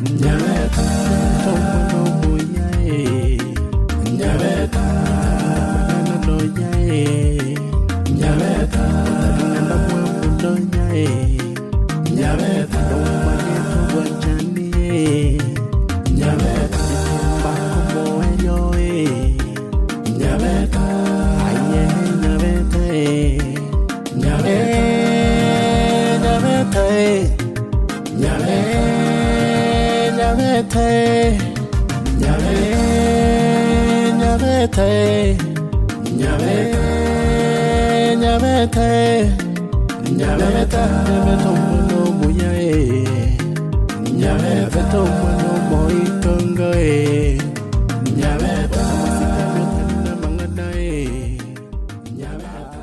Nyabeta omwana omuya eh, Nyabeta amang'ana nonya eh, Nyabeta otabing'ana mwamu nonya eh, Nyabeta nomanyete obwanchani eh, Nyabeta mpaka omoerio eh, Nyabeta aye Nyabeta eh, Nyabeta Nyabeta eh. Nyabete, nyabete, nyabete, nyabete, nyabete, nyabete omwana omuya eh, nyabete omwana omoitongo eh, nyabete amasikani otari namang'ana eh, nyabete.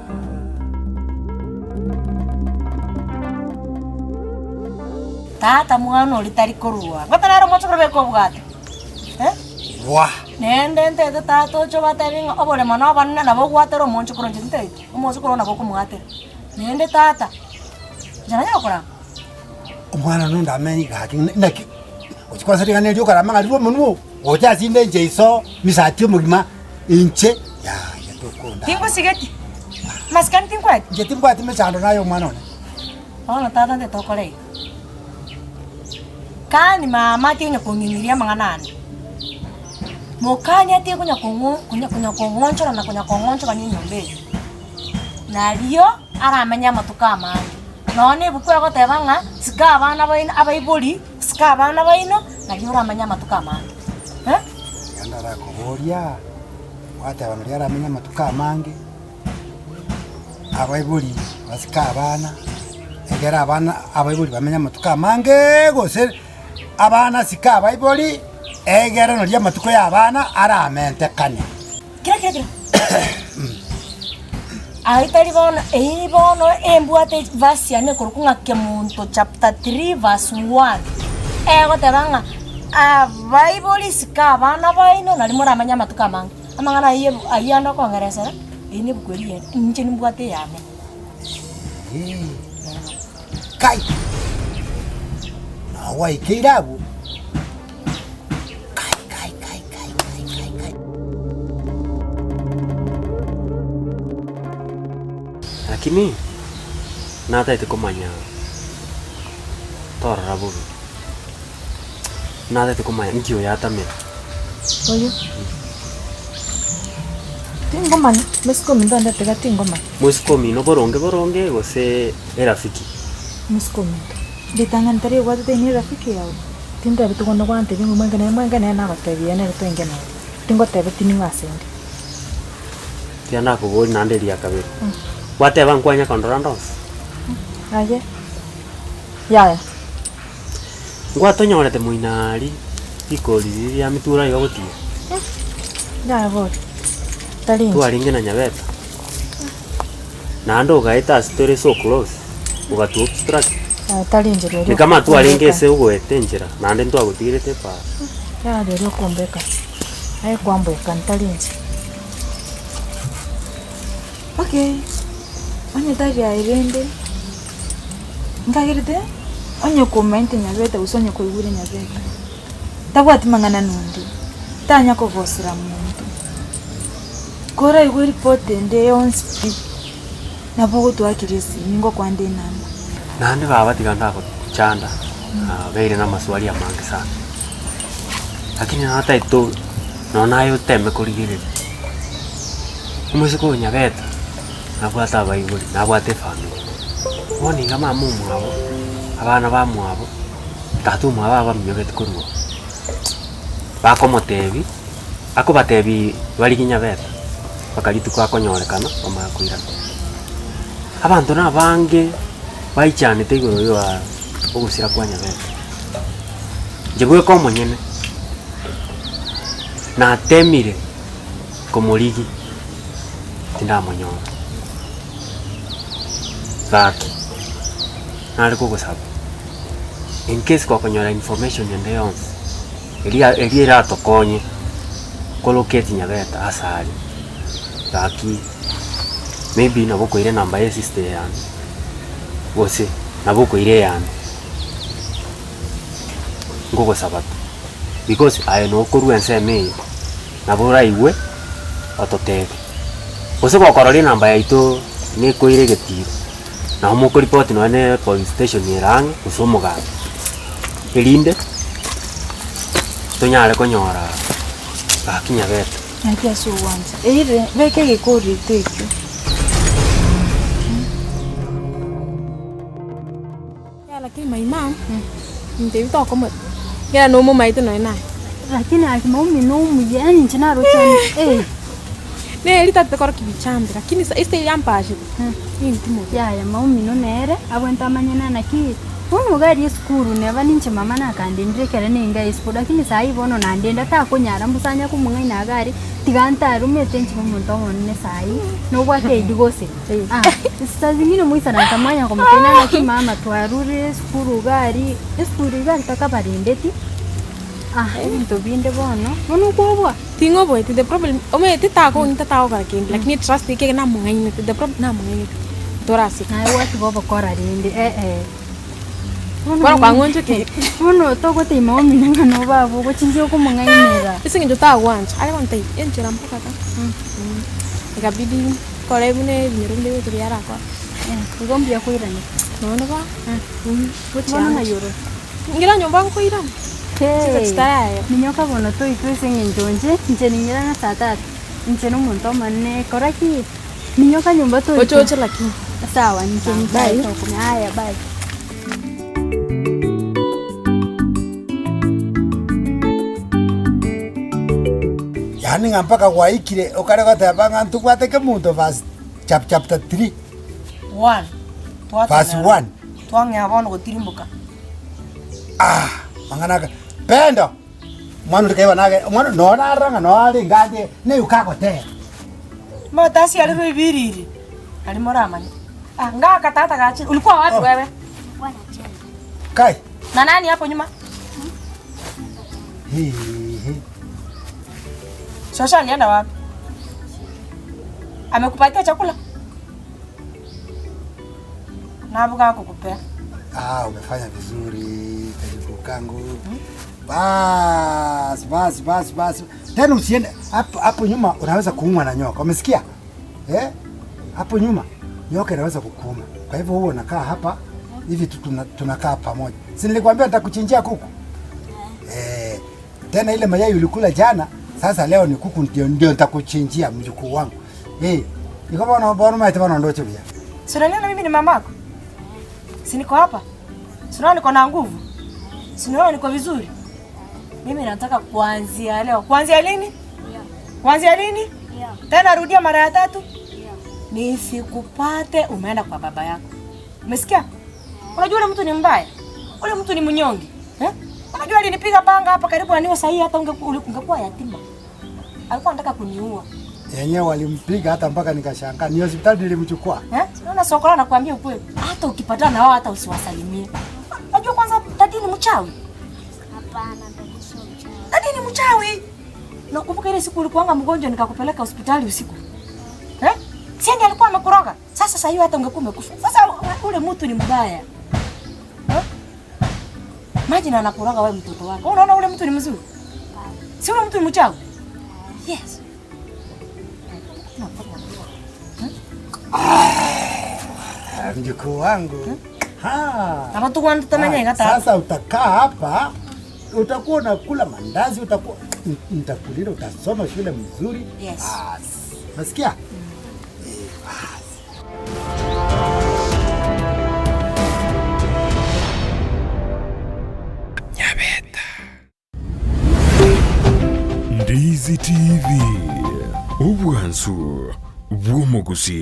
Tata mwana oria tari korwa. Ngote nere omochokoro beka obwate. Eh? Bwa. Naende ntete tata oche obatebi ng'a oboremo na obonene nabo ogwatera omonchokoro inche tintageti, omochokoro nabo okomwatera. Naende tata, inche nanyare korama? Omwana one ndamenye gaki naki, gochia kwansa ring'ana erio okarama ng'a riria omonwe oo, gocha ase inde inche iso misati omogima, inche yaya tokonda. Tingosigeti, masikani tinkweti. Inche timbwati mechando naye omwana one. Bono tata ntete okore iga. Kani mama atiga konya kong'ing'iria amang'ana ane, mokani atige konya kong'o konya konya kong'onchora na konya kong'onchorania enyomba eye, nario aramenye amatuko amange. Nonye na ebuku egoteba ng'a sika abana baino abaibori, sika abana baino, nario oramenye amatuko amange eh. Iga ndarakoboria, gwateba nario aramenye amatuko amange. Abaibori basike abana, ekero abana abaibori bamenye amatuko amangeeee gose abana sike abaibori, egere nario amatuko ya abana aramentekane. Kira kira kira Ayio tari bono, eyio bono embwate verse yane ekorokwa ng'a Kemunto chapter 3 verse 1, egoteba ng'a abaibori sika abana baino nario moramenye amatuko amange. Amang'ana ayio ayio ande okong'eresera. Eye nebuku eria yane, inche nimbwate eyane. Kai! Nao gwaikeire abwo? Kai, kai, kai, kai, kai, kai, kai. Lakini nataete komanya torora bobe, nataete komanya nki oyo atamete. Oyo. Tingomanya, mosike ominto onde tiga tingomanya. Mosike omino boronge boronge gose erafiki? Mosike ominto. Ritang'ani tari obwatete ine erafiki yago? Tintebeti konde gwantebia ng'a omwanke nere mwanke nere nagotebia nere twenge nere. Tingotebeti ning'o ase nde. Tiga nakoboria naende eria kabere. Gwateba nkwanya kondora ande onsi? Aye, yaya. Ngwatonyorete moino aria rikori riria ria mitura iga gotiga. Yaya bori, tari inche. Twarenge na Nyabeta, naende ogaeta ase tore so close, ogatwa obstruct. Yaya tari inche rirorio Ni kama twarenge okombeka. ase ogoeta enchera, naende ntwagotigerete epara. Yaya rirorio okombeka, aye kwamboeka ntari inche. Okay, onye tari aye rende, nkagerete onye komaete nyabete gose onye koigure nyabete, tabwati mang'ana na onde, tanya kogosera monto, koraigwe report ende yonsi pi, nabo ogotoakera esimi ngokwande enamba. Naende baba tiga ndagochanda, nabeire na amaswali amange sana, lakini nataete nonya naye oteme korigereria, omoiseke oyo Nyabeta, nabwate abaibori, nabwate efamiri, bono iga mama omwabo, abana bamwabo, tata omwabo abaminyogeti korwa oo, bakomotebia, akobatebia barigie Nyabeta, mpaka rituko akonyorekana bamanye koirana. Abanto na abange baichanete igoro ya ogosira kwa Nyabeta. Inche bweka omonyene, natemire komorigia, tindamonyora. Gaki, nare kogosaba, in case gokonyora information ende yonsi, eria eria eratokonye kolocate Nyabeta ase are, gaki maybe nabo okoira enamba ya esister yane, gose nabo okoira eyane. Nkogosaba tu, because aye nokorwa ensemo eye, nabo oraigwe ototebie. Gose gokorora enamba yaito nekoire egetiro, nabo mokoripoti nonye na epolice station ere ang'e gose omogambi, erinde tonyare konyora gaki nyabete. Naki ase ogwancha eire, beka egekorito ekio. Yeah, lakini my mom ntebi tokomo kera nomomaete nonya naye. Lakini aki maumi nomuya yaani inche naroche eh. Neri tatete korokia bichambe lakini sa ase yampashete ninki mobe. Yaya maumino nere abwenerete amanye naki bono iga aria esukuru neba ninche mama nakandendire ekero ninga esukuru lakini saii bono nandenda takonyara mbusa anya komong'aina iga aria tiga ntarumete inche na omonto omonene saii nobwate ID gose. Ah, saa zingine moisaransa mwanya komotebia naki mama twarure esukuru iga aria, esukuru iga aria takabarendeti, ah ebinto binde bono, bono okoboa. Ting'oboeti the problem omanyete takong'ita tagokora kende lakini trust ekere namong'ainete the problem namong'ainete toraseka. Naye gwatiga obokora rende eh eh. Bono Bono kwang'onchokeire. Bono togotebia mama omino ng'a nobaba ogochinchia okomong'ainera. Ase eng'encho tagwancha, are gontebia enchera mpaka ta, ikabidi. Kore buna ebinyoro binde bionsi biarakora. Igo mbuya koirana. Nonya ba gochia Bono ng'ai ore? Ngira nyomba nkoirana. Chinsa chitarayera. Minyoka bono toitwe ase eng'encho inche, inche ning'irana saa tatu. Inche nomonto omonene kora ki? Minyoka nyomba toitwe. Oche oche lakini. Sawa inche Bye. Haya bye. Yaani ng'a mpaka gwaikire okare goteba ng'a ntobwate kemunto verse chap chapter 3 One. verse 1. Twang'ea bono gotirimboka. Ah, mang'ana aka Pendo! Omwana oria kaiba nage omwana noo narora ng'a noo arenge ande neyuka agotera. Motasiarerwe ebiriri, nario moramanye. Ah, ngaka tata gachire. Ulikuwa wapi wewe? Kai! Na nani hapo nyuma? Hihi. Shosho alienda wapi? Amekupatia chakula? Nabuga akokupea. Ah, umefanya vizuri kajukuu kangu. Bas, bas, bas, bas. Tena usiende hapo hapo nyuma unaweza kuumwa na nyoka. Umesikia? Eh? Hapo nyuma nyoka inaweza kukuuma. Kwa hivyo huo unakaa hapa hivi tu tunakaa pamoja. Si nilikwambia nitakuchinjia kuku? Eh. Tena ile mayai ulikula jana, sasa leo ni kuku ndio ndio nitakuchinjia mjukuu wangu. Eh. Iko bona bona maite bona ndocho bia. Si unaniona mimi ni mamako? Si niko hapa? Si unaona niko na nguvu? Si unaona niko vizuri? Mimi nataka kuanzia leo. Kuanzia lini? Kuanzia lini? Tena rudia mara ya tatu. Nisikupate umeenda kwa baba yako. Umesikia? Unajua ule mtu ni mbaya. Ule mtu ni mnyonge. Eh? Unajua alinipiga panga hapa karibu aniwe sahihi hata ungekuwa yatima. Alikuwa anataka kuniua. Yenyewe walimpiga hata mpaka nikashangaa. Ni hospitali nilimchukua. Eh? Unaona Sokola nakwambia ukweli. Hata ukipatana na wao hata usiwasalimie. Unajua kwanza dadi ni mchawi. Hapana, dadi sio mchawi. Dadi ni mchawi. Nakumbuka ile siku ulikuanga mgonjwa nikakupeleka hospitali usiku. Eh? Si ndiye alikuwa amekuroga. Sasa sasa hiyo hata ungekuwa umekufa. Sasa ule mtu ni mbaya. Eh? Imagine anakuroga wewe mtoto wako. Unaona ule mtu ni mzuri? Si ule mtu ni mchawi? Yes. Ah, mjukuu wangu. Ha. Aba tugwanda tamenya iga tata. Sasa utakaa hapa utakuwa unakula mandazi, utakuwa nitakulinda, utasoma shule mzuri. Yes. Bas. Nasikia? Eh, bas. Ndizi TV, obwansu bw'omogusii.